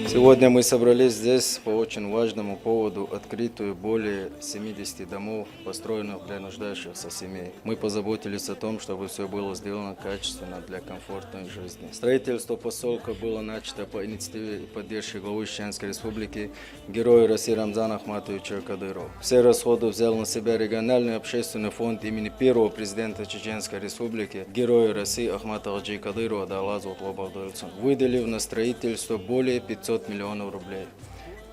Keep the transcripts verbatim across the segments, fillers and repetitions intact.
Сегодня мы собрались здесь по очень важному поводу, открытию более семидесяти домов, построенных для нуждающихся семей. Мы позаботились о том, чтобы все было сделано качественно для комфортной жизни. Строительство поселка было начато по инициативе и поддержке главы Чеченской Республики, Героя России Рамзана Ахматовича Кадырова. Все расходы взял на себя региональный общественный фонд имени первого президента Чеченской Республики, Героя России Ахмата Хаджи Кадырова, Далла разы болсун, Кадыровцун, выделив на строительство более пятьсот миллионов рублей.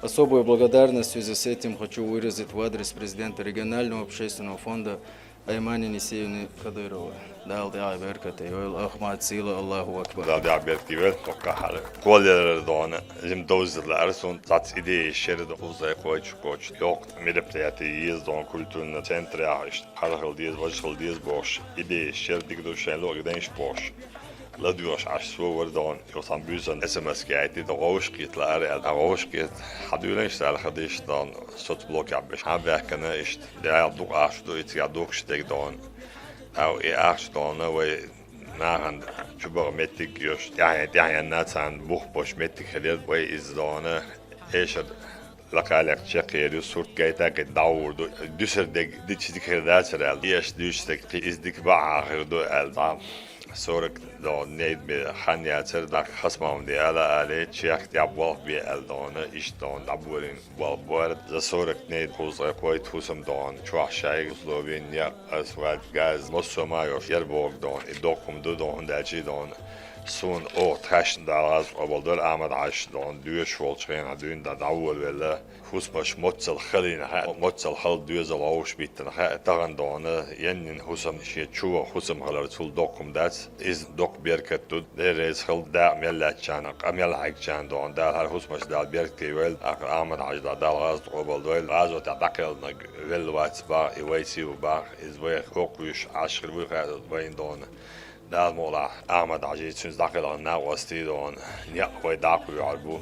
Особую благодарность в связи с этим хочу выразить в адрес президента регионального общественного фонда Аймани Нисиевны Кадыровой. Дала дегӀ беркате йойла, Ахмат, сила, Аллаху акбар. Дала дегӀ беркате йойла, хӀокху хьалха. Кхолларал дона, жима довзийта лаьара суна, цхьацца идея шера ду, хӀуза кхочу, кхочу. Йоккха мероприяти еза дона, культурный центр яхаш, хьалхала деза, важа хила деза бохуш, идея шера дика ду, шайн луъург дайша бохуш. ЛадугӀуш Ӏаш со вара дона, юха цхьана буьйсанна эс эм эс яйтира, вовшахкхета лаьара аьлла. Вовшахкхета, хьан дуьйланаш цара хадийша дона, соцблокехь беш. Хьан баьхкина иштта, дӀа дукха ахча ду, и цигахь духкуш дерг дона. ТӀаккха и ахча дона вай нахана чубаха меттиг йош, тӀаьхьен-, тӀаьхьенна царна бух бош меттиг хилира, вай иза дона эшар лакха-лакха чекхъер ю, сурт гайта а гайта дӀагӀур ду. Дуьсур дерг дича дика хир дацара аьлла. Эшар дуьйцу стаг кхин иза дика бахьа хир ду аьлла. Цхьа сорок дона нейд бен хан яцара, дӀа хасмам де ала алий, чехка тӀехь болх бе аьлла дона, иштта дона дӀаболийна болх бора. За сорок дней хӀуза кхойта хӀусам дона, чохь шайга условия некъ, асфальт, газ, массо а ма йош, яр боху дона, и доккха хӀума ду дона, хӀунда аьлча дона. Суна оха тхаьшна Дала гӀазот къобал дойла, Ахьмад-Хьаьжас дона доьшуш волчу хенахь дуьйна дӀа дӀаволавелла. ХӀусамаш моццал халийна хаьа, моццал хала доьзал вовшахбиттина хаьа, тахана дона, еннина хӀусам шен чу ваха хӀусам хилар цул доккха хӀума дац. Иза доккха беркат ду, Дела реза хуьлда, дакъа мел лаьттачарна, къа мел хьегначарна дона, Дала хӀара хӀусамаш Дала беркате йойла, ахьа Ахьмад-Хьаьжа Дала гӀазот къобал дойла, гӀазотехь дӀакхелхинарг велла вац боху, и вай сий ву боху, иза вайх хӀокхуьйсуш Ӏаш хир вуй хаьа вайна дона. Дала мукъалахь, Ахьмад-Хьаьжий, цуьнца дӀакхелхина накъостий дона, некъ вай дӀакхоьхьур бу.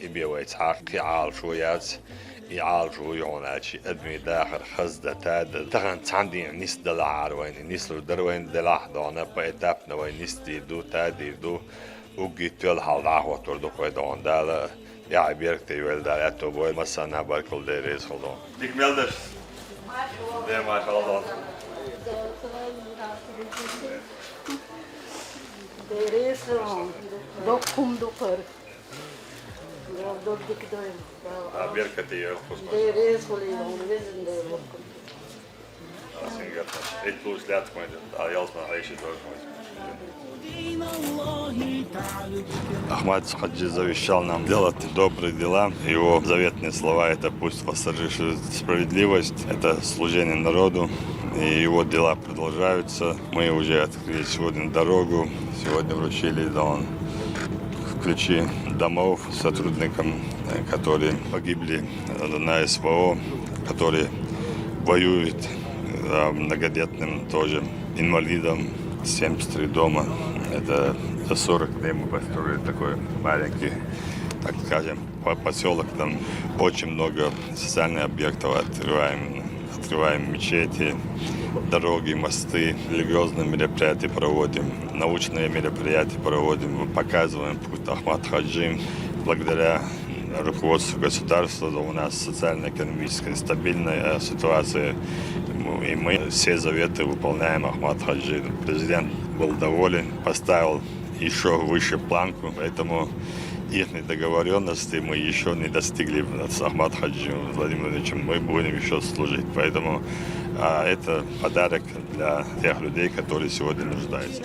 И бен вай цхьа кхин Ӏалашо яц, и Ӏалашо ю хьуна аьлча, адамийн дахар хаза дан, тада дан. Тахана цхьана дийнахь нисдалахьара вайна, и нислур дара вайна, делахь а дона, поэтапно вай нисдийр ду, тадийр ду. Уггар тоьлла хьал дӀахӀоттор ду-кх вай дона. Дала тӀаьхье беркате йойла, Дала аьтто бойла, массарна а баркалла, Дела реза хуьлда дона. Дика мел деш? Де, машалла дона. Дела реза хуьлда, доккха хӀума ду хӀара. Дала дог дика дойла. А, беркате йойла кхузахь. Дела реза хуьлийла хьуна, везан Дела, доккха хӀума ду. А, сингаттам. Эццулуш лаьцна вайн, а, ялсман хьайши дойла вайн. Ахмат-Хаджи завещал нам делать добрые дела. Его заветные слова — это: «Пусть восторжествует справедливость». Это служение народу. И его дела продолжаются. Мы уже открыли сегодня дорогу. Сегодня вручили, да, он, ключи домов сотрудникам, э, которые погибли, э, на СВО, которые воюют, э, многодетным тоже инвалидам. Семьдесят три дома. Это за сорок дней мы построили такой маленький, так скажем, по-, поселок. Там очень много социальных объектов открываем. Открываем мечети, дороги, мосты, религиозные мероприятия проводим, научные мероприятия проводим, мы показываем путь Ахмат-Хаджи. Благодаря руководству государства у нас социально-экономическая стабильная ситуация, и мы все заветы выполняем Ахмат-Хаджи. Президент был доволен, поставил ещё выше планку, поэтому ихней договорённости мы ещё не достигли с Ахмат-Хаджи Владимировичем. Мы будем ещё служить. Поэтому, а, это подарок для тех людей, которые сегодня нуждаются.